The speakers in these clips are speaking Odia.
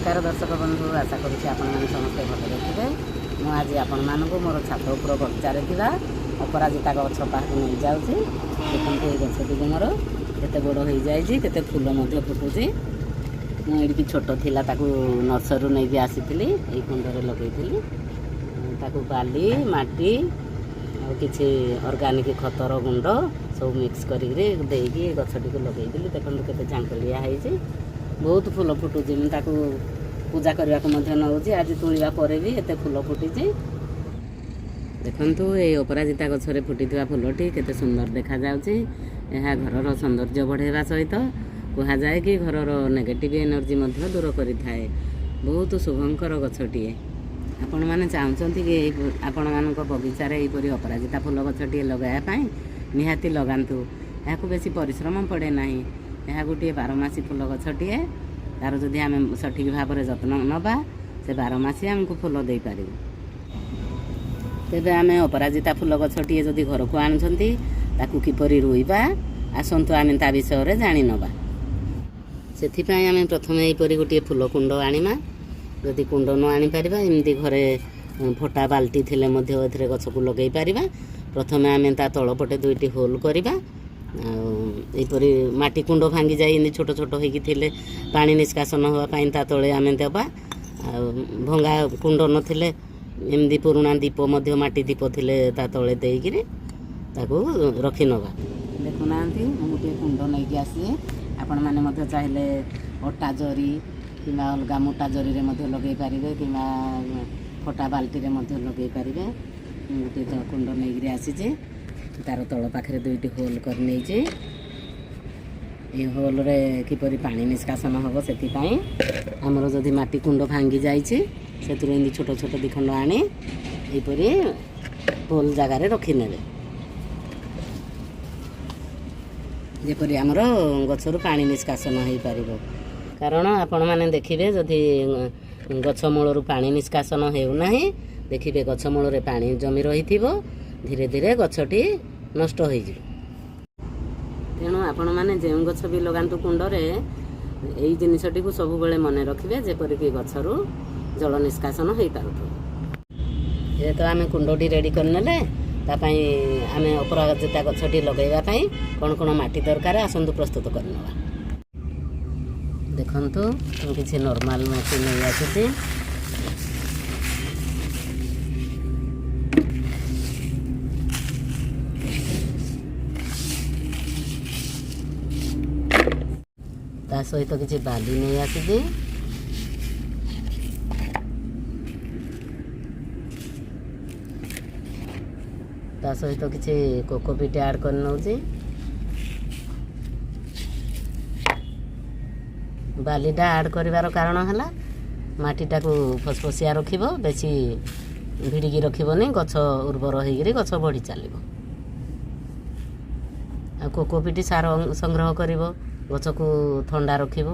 ନମସ୍କାର ଦର୍ଶକ ବନ୍ଧୁ, ଆଶା କରୁଛି ଆପଣମାନେ ସମସ୍ତେ ଭଲରେ ଥିବେ। ମୁଁ ଆଜି ଆପଣମାନଙ୍କୁ ମୋର ଛାତ ଉପର ବଗିଚାରେ ଥିବା ଅପରାଜିତା ଗଛ ପାଖକୁ ନେଇଯାଉଛି। ଦେଖନ୍ତୁ, ଏଇ ଗଛଟିକୁ ମୋର କେତେ ବଡ଼ ହେଇଯାଇଛି, କେତେ ଫୁଲ ମଧ୍ୟ ଫୁଟୁଛି। ମୁଁ ଏଇଠି ଛୋଟ ଥିଲା, ତାକୁ ନର୍ସରୀରୁ ନେଇକି ଆସିଥିଲି, ଏଇ କୁଣ୍ଡରେ ଲଗେଇଥିଲି। ତାକୁ ବାଲି, ମାଟି ଆଉ କିଛି ଅର୍ଗାନିକ୍ ଖତର ଗୁଣ୍ଡ ସବୁ ମିକ୍ସ କରିକିରି ଦେଇକି ଏ ଗଛଟିକୁ ଲଗେଇଥିଲି। ଦେଖନ୍ତୁ, କେତେ ଝାଙ୍କଲିଆ ହେଇଛି, ବହୁତ ଫୁଲ ଫୁଟୁଛି। ମୁଁ ତାକୁ ପୂଜା କରିବାକୁ ମଧ୍ୟ ନେଉଛି। ଆଜି ତୋଳିବା ପରେ ବି ଏତେ ଫୁଲ ଫୁଟିଛି। ଦେଖନ୍ତୁ, ଏଇ ଅପରାଜିତା ଗଛରେ ଫୁଟିଥିବା ଫୁଲଟି କେତେ ସୁନ୍ଦର ଦେଖାଯାଉଛି। ଏହା ଘରର ସୌନ୍ଦର୍ଯ୍ୟ ବଢ଼ାଇବା ସହିତ କୁହାଯାଏ କି ଘରର ନେଗେଟିଭ୍ ଏନର୍ଜି ମଧ୍ୟ ଦୂର କରିଥାଏ। ବହୁତ ଶୁଭଙ୍କର ଗଛଟିଏ। ଆପଣମାନେ ଚାହୁଁଛନ୍ତି କି ଏଇ ଆପଣମାନଙ୍କ ବଗିଚାରେ ଏହିପରି ଅପରାଜିତା ଫୁଲ ଗଛଟିଏ ଲଗାଇବା ପାଇଁ? ନିହାତି ଲଗାନ୍ତୁ। ଏହାକୁ ବେଶୀ ପରିଶ୍ରମ ପଡ଼େ ନାହିଁ। ଏହା ଗୋଟିଏ ବାରମାସୀ ଫୁଲ ଗଛଟିଏ। ତାର ଯଦି ଆମେ ସଠିକ୍ ଭାବରେ ଯତ୍ନ ନେବା, ସେ ବାରମାସୀ ଆମକୁ ଫୁଲ ଦେଇପାରିବ। ତେବେ ଆମେ ଅପରାଜିତା ଫୁଲ ଗଛଟିଏ ଯଦି ଘରକୁ ଆଣୁଛନ୍ତି, ତାକୁ କିପରି ରୋଇବା, ଆସନ୍ତୁ ଆମେ ତା ବିଷୟରେ ଜାଣିନେବା। ସେଥିପାଇଁ ଆମେ ପ୍ରଥମେ ଏହିପରି ଗୋଟିଏ ଫୁଲ କୁଣ୍ଡ ଆଣିବା। ଯଦି କୁଣ୍ଡ ନ ଆଣିପାରିବା, ଏମିତି ଘରେ ଫଟା ବାଲ୍ଟି ଥିଲେ ମଧ୍ୟ ଏଥିରେ ଗଛକୁ ଲଗେଇ ପାରିବା। ପ୍ରଥମେ ଆମେ ତା ତଳ ପଟେ ଦୁଇଟି ହୋଲ୍ କରିବା। ଆଉ ଏହିପରି ମାଟି କୁଣ୍ଡ ଭାଙ୍ଗି ଯାଇ ଏମିତି ଛୋଟ ଛୋଟ ହେଇକି ଥିଲେ ପାଣି ନିଷ୍କାସନ ହେବା ପାଇଁ ତା ତଳେ ଆମେ ଦେବା। ଆଉ ଭଙ୍ଗା କୁଣ୍ଡ ନଥିଲେ ଏମିତି ପୁରୁଣା ଦୀପ ମଧ୍ୟ, ମାଟି ଦୀପ ଥିଲେ ତା ତଳେ ଦେଇକିରି ତାକୁ ରଖିନେବା। ଦେଖୁନାହାନ୍ତି, ମୁଁ ଗୋଟିଏ କୁଣ୍ଡ ନେଇକି ଆସିଛି। ଆପଣମାନେ ମଧ୍ୟ ଚାହିଁଲେ ଅଟା ଜରି କିମ୍ବା ଅଲଗା ମୋଟା ଜରିରେ ମଧ୍ୟ ଲଗେଇ ପାରିବେ କିମ୍ବା ଫଟା ବାଲ୍ଟିରେ ମଧ୍ୟ ଲଗେଇ ପାରିବେ। ମୁଁ ଗୋଟିଏ କୁଣ୍ଡ ନେଇକିରି ଆସିଛି। ତାର ତଳ ପାଖରେ ଦୁଇଟି ହୋଲ୍ କରି ନେଇଛି। ଏଇ ହୋଲ୍ରେ କିପରି ପାଣି ନିଷ୍କାସନ ହେବ, ସେଥିପାଇଁ ଆମର ଯଦି ମାଟି କୁଣ୍ଡ ଭାଙ୍ଗି ଯାଇଛି, ସେଥିରୁ ଏମିତି ଛୋଟ ଛୋଟ ଦୁଇଖଣ୍ଡ ଆଣି ଏହିପରି ହୋଲ୍ ଜାଗାରେ ରଖିନେବେ, ଯେପରି ଆମର ଗଛରୁ ପାଣି ନିଷ୍କାସନ ହେଇପାରିବ। କାରଣ ଆପଣମାନେ ଦେଖିବେ, ଯଦି ଗଛ ମୂଳରୁ ପାଣି ନିଷ୍କାସନ ହେଉନାହିଁ, ଦେଖିବେ ଗଛ ମୂଳରେ ପାଣି ଜମି ରହିଥିବ, ଧୀରେ ଧୀରେ ଗଛଟି ନଷ୍ଟ ହୋଇଯିବ। ତେଣୁ ଆପଣମାନେ ଯେଉଁ ଗଛ ବି ଲଗାନ୍ତୁ କୁଣ୍ଡରେ, ଏଇ ଜିନିଷଟିକୁ ସବୁବେଳେ ମନେ ରଖିବେ, ଯେପରିକି ଗଛରୁ ଜଳ ନିଷ୍କାସନ ହେଇପାରୁଥିବ। ଏବେ ତ ଆମେ କୁଣ୍ଡଟି ରେଡ଼ି କରିନେଲେ। ତା ପାଇଁ ଆମେ ଅପରାଜିତା ଗଛଟି ଲଗାଇବା ପାଇଁ କ'ଣ କ'ଣ ମାଟି ଦରକାର, ଆସନ୍ତୁ ପ୍ରସ୍ତୁତ କରିନେବା। ଦେଖନ୍ତୁ, ମୁଁ କିଛି ନର୍ମାଲ ମାଟି ନେଇ ଆସିଛି। ତା ସହିତ କିଛି ବାଲି ନେଇ ଆସିଛି। ତା ସହିତ କିଛି କୋକୋପିଟ୍ ଆଡ଼୍ କରି ନେଉଛି। ବାଲିଟା ଆଡ଼୍ କରିବାର କାରଣ ହେଲା, ମାଟିଟାକୁ ଫସଫସିଆ ରଖିବ, ବେଶୀ ଭିଡ଼ିକି ରଖିବନି, ଗଛ ଉର୍ବର ହେଇକିରି ଗଛ ବଢ଼ି ଚାଲିବ। ଆଉ କୋକୋପିଟ୍ ସାର ସଂଗ୍ରହ କରିବ, ଗଛକୁ ଥଣ୍ଡା ରଖିବ।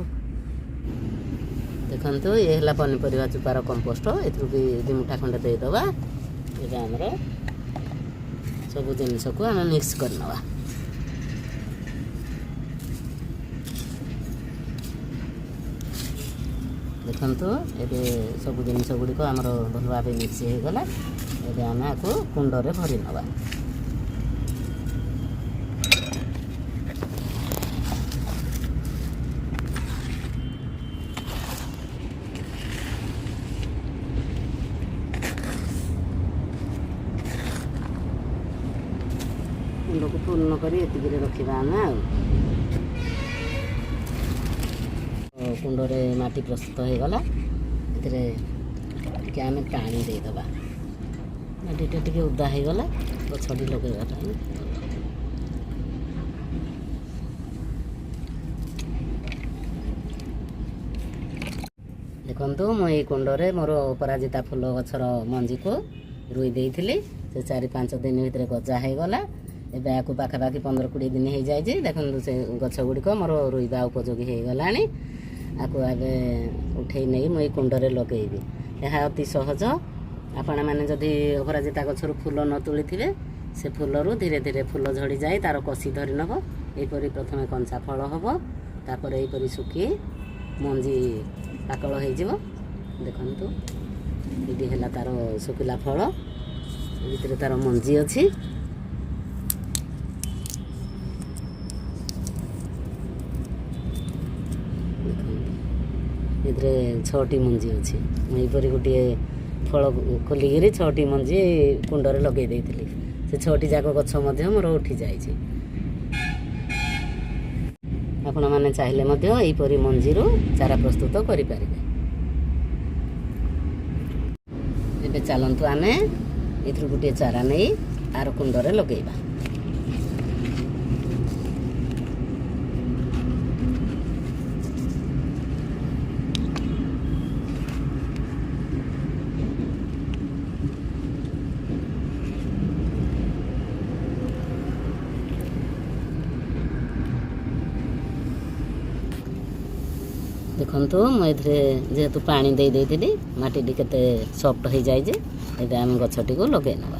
ଦେଖନ୍ତୁ, ଇଏ ହେଲା ପନିପରିବା ଚୋପାର କମ୍ପୋଷ୍ଟ। ଏଥିରୁ ବି 2 ମୁଠା ଖଣ୍ଡେ ଦେଇଦେବା। ଏବେ ଆମର ସବୁ ଜିନିଷକୁ ଆମେ ମିକ୍ସ କରିନେବା। ଦେଖନ୍ତୁ, ଏବେ ସବୁ ଜିନିଷ ଗୁଡ଼ିକ ଆମର ଭଲ ଭାବେ ମିକ୍ସ ହେଇଗଲା। ଏବେ ଆମେ ଆକୁ କୁଣ୍ଡରେ ଭରି ନେବା। କୁଣ୍ଡକୁ ପୂର୍ଣ୍ଣ କରି ଏତିକିରେ ରଖିବା ଆମେ। ଆଉ କୁଣ୍ଡରେ ମାଟି ପ୍ରସ୍ତୁତ ହେଇଗଲା। ଏଥିରେ ଟିକେ ଆମେ ପାଣି ଦେଇଦେବା। ମାଟିଟା ଟିକେ ଓଦା ହେଇଗଲା, ଗଛଟି ଲଗାଇବା ପାଇଁ ଭଲ। ଦେଖନ୍ତୁ, ମୁଁ ଏଇ କୁଣ୍ଡରେ ମୋର ଅପରାଜିତା ଫୁଲ ଗଛର ମଞ୍ଜିକୁ ରୋଇ ଦେଇଥିଲି। ସେ 4-5 ଦିନ ଭିତରେ ଗଜା ହେଇଗଲା। ଏବେ ଆକୁ ପାଖାପାଖି 15-20 ଦିନ ହେଇଯାଇଛି। ଦେଖନ୍ତୁ, ସେ ଗଛ ଗୁଡ଼ିକ ମୋର ରୋଇବା ଉପଯୋଗୀ ହେଇଗଲାଣି। ଆକୁ ଏବେ ଉଠେଇ ନେଇ ମୁଁ ଏଇ କୁଣ୍ଡରେ ଲଗେଇବି। ଏହା ଅତି ସହଜ। ଆପଣମାନେ ଯଦି ଅପରାଜିତା ଗଛରୁ ଫୁଲ ନ ତୋଳିଥିବେ, ସେ ଫୁଲରୁ ଧୀରେ ଧୀରେ ଫୁଲ ଝଡ଼ିଯାଇ ତାର କଷି ଧରି ନେବ। ଏହିପରି ପ୍ରଥମେ କଞ୍ଚା ଫଳ ହେବ, ତାପରେ ଏହିପରି ଶୁଖି ମଞ୍ଜି ପାକଳ ହେଇଯିବ। ଦେଖନ୍ତୁ, ଏଇଠି ହେଲା ତାର ଶୁଖିଲା ଫଳ, ଭିତରେ ତାର ମଞ୍ଜି ଅଛି। ଦେଖନ୍ତୁ, ଏଥିରେ 6ଟି ମଞ୍ଜି ଅଛି। ମୁଁ ଏହିପରି ଗୋଟିଏ ଫଳ ଖୋଲିକିରି 6ଟି ମଞ୍ଜି କୁଣ୍ଡରେ ଲଗେଇ ଦେଇଥିଲି। ସେ 6ଟି ଯାକ ଗଛ ମଧ୍ୟ ମୋର ଉଠି ଯାଇଛି। ଆପଣମାନେ ଚାହିଁଲେ ମଧ୍ୟ ଏହିପରି ମଞ୍ଜିରୁ ଚାରା ପ୍ରସ୍ତୁତ କରିପାରିବେ। ଏବେ ଚାଲନ୍ତୁ ଆମେ ଏଥିରୁ ଗୋଟିଏ ଚାରା ନେଇ ଆର କୁଣ୍ଡରେ ଲଗେଇବା। ଦେଖନ୍ତୁ, ମୁଁ ଏଥିରେ ଯେହେତୁ ପାଣି ଦେଇ ଦେଇଥିଲି, ମାଟିଟି କେତେ ସଫ୍ଟ ହେଇଯାଇଛି। ଏବେ ଆମେ ଗଛଟିକୁ ଲଗେଇ ନେବା।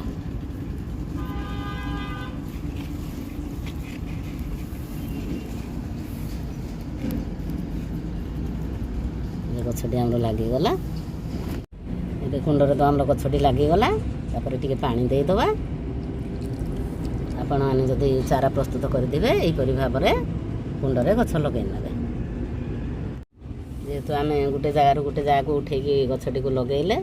ଗଛଟି ଆମର ଲାଗିଗଲା। ଏବେ କୁଣ୍ଡରେ ତ ଆମର ଗଛଟି ଲାଗିଗଲା। ତାପରେ ଟିକେ ପାଣି ଦେଇଦେବା। ଆପଣମାନେ ଯଦି ଚାରା ପ୍ରସ୍ତୁତ କରିଥିବେ, ଏହିପରି ଭାବରେ କୁଣ୍ଡରେ ଗଛ ଲଗେଇ ନେବେ। ଯେହେତୁ ଆମେ ଗୋଟେ ଜାଗାରୁ ଗୋଟେ ଜାଗାକୁ ଉଠେଇକି ଗଛଟିକୁ ଲଗେଇଲେ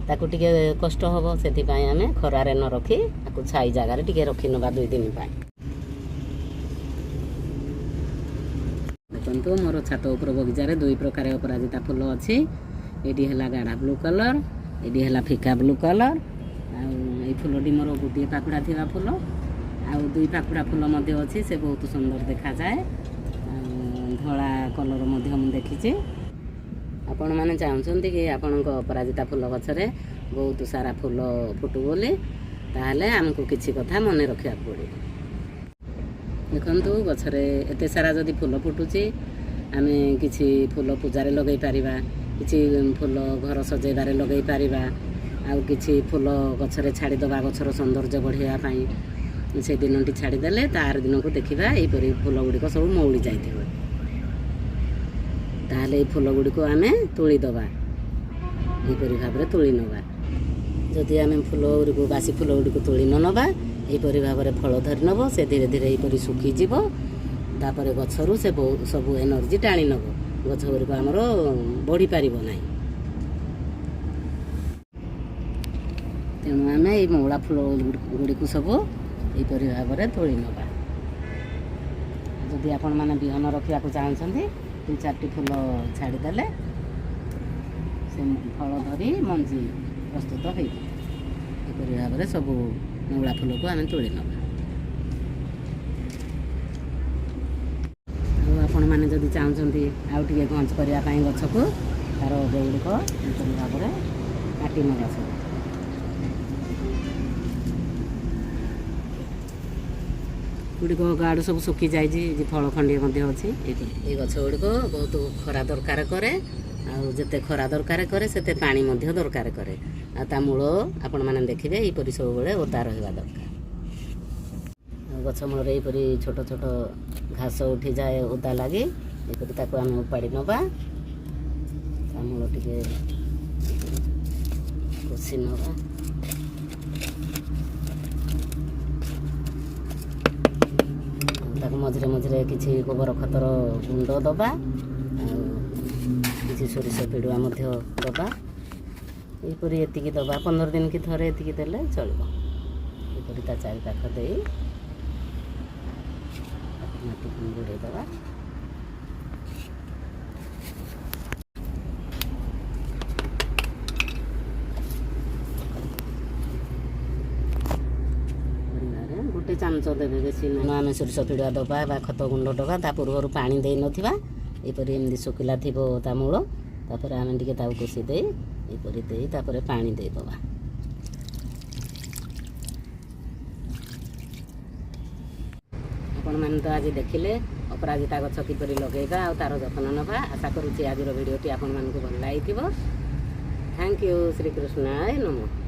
ତାକୁ ଟିକେ କଷ୍ଟ ହେବ, ସେଥିପାଇଁ ଆମେ ଖରାରେ ନ ରଖି ତାକୁ ଛାଇ ଜାଗାରେ ଟିକେ ରଖି ନେବା 2 ଦିନ ପାଇଁ। ଦେଖନ୍ତୁ, ମୋର ଛାତ ଉପର ବଗିଚାରେ ଦୁଇ ପ୍ରକାର ଅପରାଜିତା ଫୁଲ ଅଛି। ଏଇଠି ହେଲା ଗାଢ଼ା ବ୍ଲୁ କଲର୍, ଏଇଠି ହେଲା ଫିକା ବ୍ଲୁ କଲର୍। ଆଉ ଏଇ ଫୁଲଟି ମୋର ଗୋଟିଏ ପାଖୁଡ଼ା ଥିବା ଫୁଲ। ଆଉ ଦୁଇ ପାଖୁଡ଼ା ଫୁଲ ମଧ୍ୟ ଅଛି, ସେ ବହୁତ ସୁନ୍ଦର ଦେଖାଯାଏ। ଆଉ ଧଳା କଲର୍ ମଧ୍ୟ ମୁଁ ଦେଖିଛି। ଆପଣମାନେ ଚାହୁଁଛନ୍ତି କି ଆପଣଙ୍କ ଅପରାଜିତା ଫୁଲ ଗଛରେ ବହୁତ ସାରା ଫୁଲ ଫୁଟୁ ବୋଲି, ତାହେଲେ ଆମକୁ କିଛି କଥା ମନେ ରଖିବାକୁ ପଡ଼ିବ। ଦେଖନ୍ତୁ, ଗଛରେ ଏତେ ସାରା ଯଦି ଫୁଲ ଫୁଟୁଛି, ଆମେ କିଛି ଫୁଲ ପୂଜାରେ ଲଗେଇ ପାରିବା, କିଛି ଫୁଲ ଘର ସଜେଇବାରେ ଲଗେଇ ପାରିବା, ଆଉ କିଛି ଫୁଲ ଗଛରେ ଛାଡ଼ିଦେବା ଗଛର ସୌନ୍ଦର୍ଯ୍ୟ ବଢ଼େଇବା ପାଇଁ। ସେ ଦିନଟି ଛାଡ଼ିଦେଲେ ତା ଆର ଦିନକୁ ଦେଖିବା ଏହିପରି ଫୁଲ ଗୁଡ଼ିକ ସବୁ ମଉଳି ଯାଇଥିବ। ତାହେଲେ ଏଇ ଫୁଲ ଗୁଡ଼ିକୁ ଆମେ ତୋଳିଦେବା, ଏହିପରି ଭାବରେ ତୋଳି ନେବା। ଯଦି ଆମେ ଫୁଲ ଗୁଡ଼ିକୁ, ବାସି ଫୁଲ ଗୁଡ଼ିକୁ ତୋଳି ନ ନେବା, ଏହିପରି ଭାବରେ ଫଳ ଧରି ନେବ। ସେ ଧୀରେ ଧୀରେ ଏହିପରି ଶୁଖିଯିବ। ତାପରେ ଗଛରୁ ସେ ସବୁ ଏନର୍ଜି ଟାଣି ନେବ, ଗଛ ଗୁଡ଼ିକ ଆମର ବଢ଼ିପାରିବ ନାହିଁ। ତେଣୁ ଆମେ ଏଇ ମଉଳା ଫୁଲ ଗୁଡ଼ିକୁ ସବୁ ଏହିପରି ଭାବରେ ତୋଳି ନେବା। ଯଦି ଆପଣମାନେ ବିହନ ରଖିବାକୁ ଚାହୁଁଛନ୍ତି, ଦୁଇ ଚାରିଟି ଫୁଲ ଛାଡ଼ିଦେଲେ ସେ ଫଳ ଧରି ମଞ୍ଜି ପ୍ରସ୍ତୁତ ହେଇଯିବ। ଏପରି ଭାବରେ ସବୁ ମଉଳା ଫୁଲକୁ ଆମେ ତୋଳି ନେବା। ଆଉ ଆପଣମାନେ ଯଦି ଚାହୁଁଛନ୍ତି ଆଉ ଟିକେ ଘଞ୍ଚ କରିବା ପାଇଁ ଗଛକୁ, ତାର ଗୁଡ଼ିକ ଏପରି ଭାବରେ କାଟି ନେବା ସବୁ। ଗୁଡ଼ିକ ଗାଡ଼ୁ ସବୁ ଶୁଖି ଯାଇଛି, ଯେ ଫଳ ଖଣ୍ଡିଏ ମଧ୍ୟ ଅଛି। ଏଇ ଗଛ ଗୁଡ଼ିକ ବହୁତ ଖରା ଦରକାର କରେ, ଆଉ ଯେତେ ଖରା ଦରକାର କରେ ସେତେ ପାଣି ମଧ୍ୟ ଦରକାର କରେ। ଆଉ ତା ମୂଳ ଆପଣମାନେ ଦେଖିବେ ଏହିପରି ସବୁବେଳେ ଓଦା ରହିବା ଦରକାର। ଆଉ ଗଛ ମୂଳରେ ଏହିପରି ଛୋଟ ଛୋଟ ଘାସ ଉଠିଯାଏ ଓଦା ଲାଗି, ଏପରି ତାକୁ ଆମେ ଉପାଡ଼ି ନେବା। ତା ମୂଳ ଟିକେ କଷି ନେବା। ତାକୁ ମଝିରେ ମଝିରେ କିଛି ଗୋବର ଖତର ଗୁଣ୍ଡ ଦେବା, ଆଉ କିଛି ସୋରିଷ ପିଡ଼ୁଆ ମଧ୍ୟ ଦେବା। ଏହିପରି ଏତିକି ଦେବା, 15 ଦିନ କି ଥରେ ଏତିକି ଦେଲେ ଚଳିବ। ଏପରି ତା ଚାରିପାଖ ଦେଇ ତାକୁ ମାଟି ପୁଣି ଘୋଡ଼େଇ ଦେବା। ପରିବାରେ ଗୋଟେ ଚାମଚ ଦେବେ, ବେଶୀ ନୁହେଁ। ଆମେ ସୋରିଷ ପିଡ଼ୁଆ ଦେବା ବା ଖତ ଗୁଣ୍ଡ ଦେବା ତା ପୂର୍ବରୁ ପାଣି ଦେଇନଥିବା। ଏପରି ଏମିତି ଶୁଖିଲା ଥିବ ତା ମୂଳ। ତାପରେ ଆମେ ଟିକେ ତାକୁ କଷି ଦେଇ, ଏପରି ଦେଇ, ତାପରେ ପାଣି ଦେଇଦେବା। ଆପଣମାନେ ତ ଆଜି ଦେଖିଲେ ଅପରାଜିତା ଗଛ କିପରି ଲଗେଇବା ଆଉ ତା'ର ଯତ୍ନ ନେବା। ଆଶା କରୁଛି ଆଜିର ଭିଡ଼ିଓଟି ଆପଣମାନଙ୍କୁ ଭଲ ଲାଗିଥିବ। Thank you. ଶ୍ରୀକୃଷ୍ଣାୟ ନମଃ।